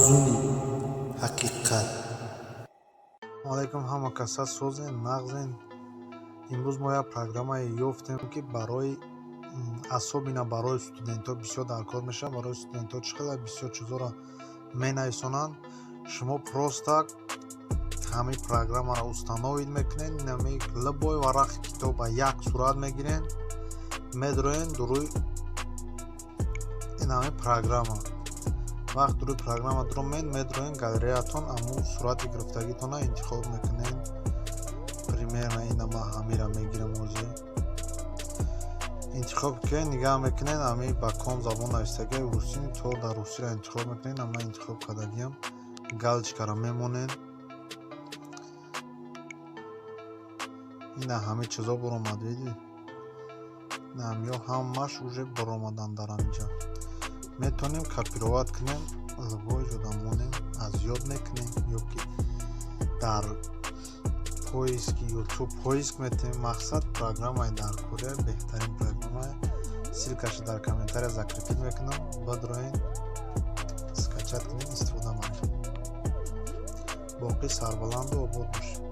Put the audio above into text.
Афзуни ҳақиқат. Алайкум, ҳама каса, созен, нағзен? Имрӯз мо як программае ёфтем, ки барои, особенно барои студентҳо бисёр дар кор мешавад. Барои студентҳо чӣ қадар бисёр чизҳоро менависонанд. Шумо просто ҳамин программаро установить мекунед, инами любой варақи китоба як сурат мегирен, медроен дуруи инами программа. Вақт дуруи программа дуромед, медроен галереятон, амун сурати гирифтагитонро интихоб мекунед. Примерно ина ман ҳамира мегирам. Ҳозир интихоб кунед, нигаҳ мекунед, ами ба ком забон навистагиа, русӣ, то дар русиро интихоб мекунед. Ман интихоб кардагиам, галочкаро мемонед. Ина ҳамин чизо буромад, види, ё ҳамаш уже баромадан. Дар ҳаминҷа метавонем копировать кунем, любой ҷода монем, аз ёд мекунем ё ки дар поиски Ютуб поиск метавем. Мақсад, программаи дар корея беҳтарин программае. Ссылкаша дар комментария закрепить мекунам, бадроен, скачать кунед, истифода баред. Боқӣ сарбаланду обод бошед.